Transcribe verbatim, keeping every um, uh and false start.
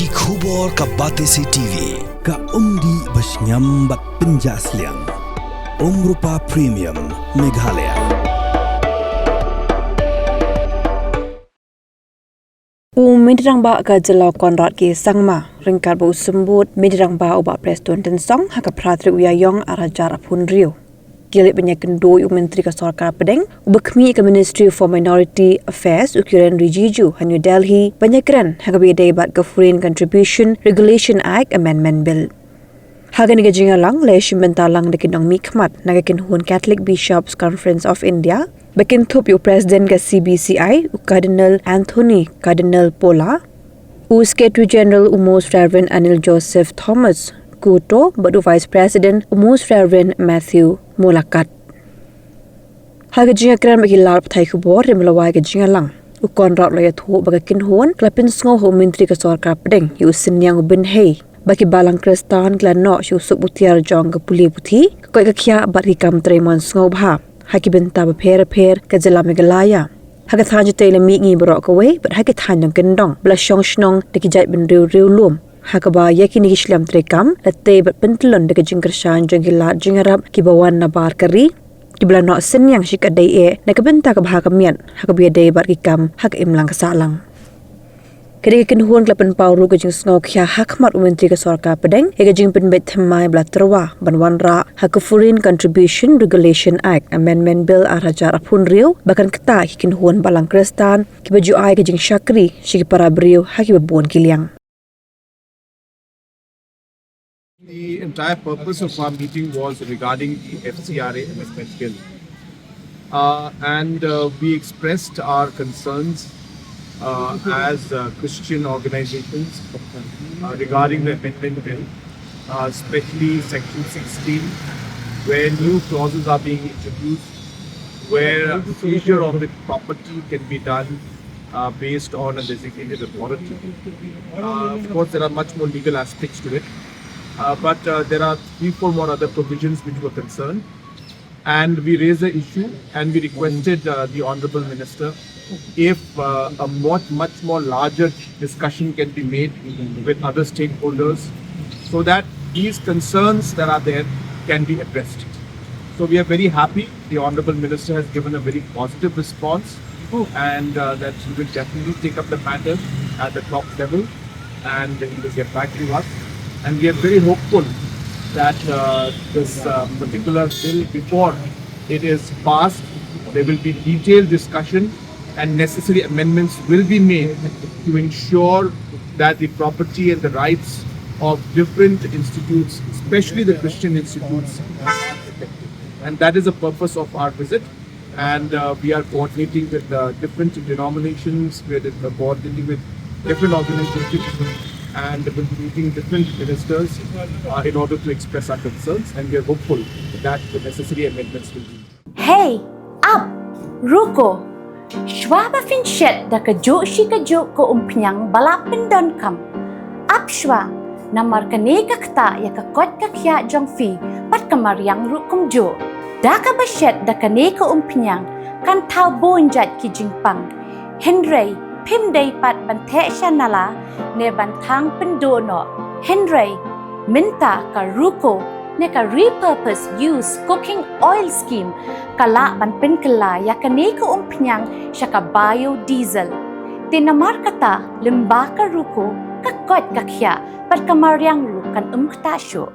Ki khubor ka Batesi T V, ka umdih ba shngiam bad pynjah sliang. Umrupa Premium, Meghalaya. U Myntri Rangbah ka jylla u Conrad K Sangma, ryngkat bad u symbud Myntri Rangbah u Bah Prestone Tynsong, ha ka phra tarik u Ïaïong arhajar arphew hynriew, ki la leit ban ïakynduh ïa u Myntri ka Sorkar Pdeng uba khmih ïa ka Ministry for Minority Affairs, u Kiren Rijiju, ha New Delhi, ban ïakren ha kaba ïadei bad ka Foreign Contribution Regulation Act Amendment Bill. Ha kane ka jingïalang la ïashim bynta lang da ki nongmihkhmat na ka kynhun Catholic Bishops Conference of India, ba kynthup ïa u President ka C B C I, u Cardinal Anthony Cardinal Pola, u Secretary General, u Most Reverend Anil Joseph Thomas Kuto, bad u Vice President, u Most Reverend Matthew Molakat. Ha ka jingïakren bad ki lad pathai khubor hynrei mynlawei ka jingïalang, u Conrad u la ïathuh ba ka kynhun ka la pynsngew ha u Myntri ka Sorkar Pdeng, ïa u Synniang u Bynhei, ba ki balang Khristan ki la noh sha u suk butiar jong ka pule puthi, ka koit ka khiah bad ki kam trei mon sngewbha ha ki bynta bapher bapher ka jylla Meghalaya. Ha ka thaiñ Shatei la mih ngi baroh kawei bad ha ki thaiñ nongkyndong ba la shong shnong da ki jaitbynriew riewlum, ha kaba ïa kine ki shlem treikam la tei bad pyntyllun da ka jingkyrshan jong ki lad jingïarap kiba wan nabar ka ri, kiba la noh synniang shi katdei eh na ka bynta ka bha ka miat ha kaba ïadei bad ki kam ha ka imlang ka sahlang. Ka dei ka kynhun ka la pynpaw ruh ka jingsngew khia ha khmat u Myntri ka Sorkar Pdeng ïa ka jingpynbeit thymmai ba la tyrwa ban wanrah ha ka Foreign Contribution Regulation Act Amendment Bill arhajar arphew hynriew, ba kan ktah ïa ki kynhun balang Khristan kiba ju ai ka jingshakri sha ki para briew ha kiba bun ki liang. The entire purpose of our meeting was regarding the F C R A Amendment Bill. Uh, and uh, we expressed our concerns uh, as uh, Christian organizations uh, regarding the Amendment Bill, uh, especially Section sixteen, where new clauses are being introduced, where seizure of the property can be done uh, based on a designated authority. Uh, of course, there are much more legal aspects to it, uh, but uh, there are three, four more other provisions which were concerned. And we raised the issue and we requested uh, the Honorable Minister if uh, a much, much more larger discussion can be made with other stakeholders so that these concerns that are there can be addressed. So we are very happy. The Honorable Minister has given a very positive response and uh, that he will definitely take up the matter at the top level and he will get back to us. And we are very hopeful that uh, this uh, particular bill, before it is passed, there will be detailed discussion and necessary amendments will be made to ensure that the property and the rights of different institutes, especially the Christian institutes, are protected. And that is the purpose of our visit. And uh, we are coordinating with uh, different denominations, we are uh, coordinating with different organizations, and we'll be meeting different ministers uh, in order to express our concerns. And we are hopeful that the necessary amendments will be made. Hey, ap, ruko. Shuwa ba phin shet da kajuh shi kajuh ka umphniang ba la pyndonkam, ap shuwa, namar kane ka ktah ïa ka koit ka khiah jong phi bad ka mariang ruh kumjuh. Da kaba shet da kane ka umphniang kan thaw bun jait ki jingpang. Hynrei phim dei pat ban theh sha nala ne ban thang pynduh noh. Hynrei mynta ka ruko ne ka repurpose use cooking oil scheme ka lah ban pynkylla ïa kane ka umphniang sha ka biodiesel. Te namar kata lyngba ka ruko ka koit ka khiah bad ka mariang ruh kan ym ktah shuh.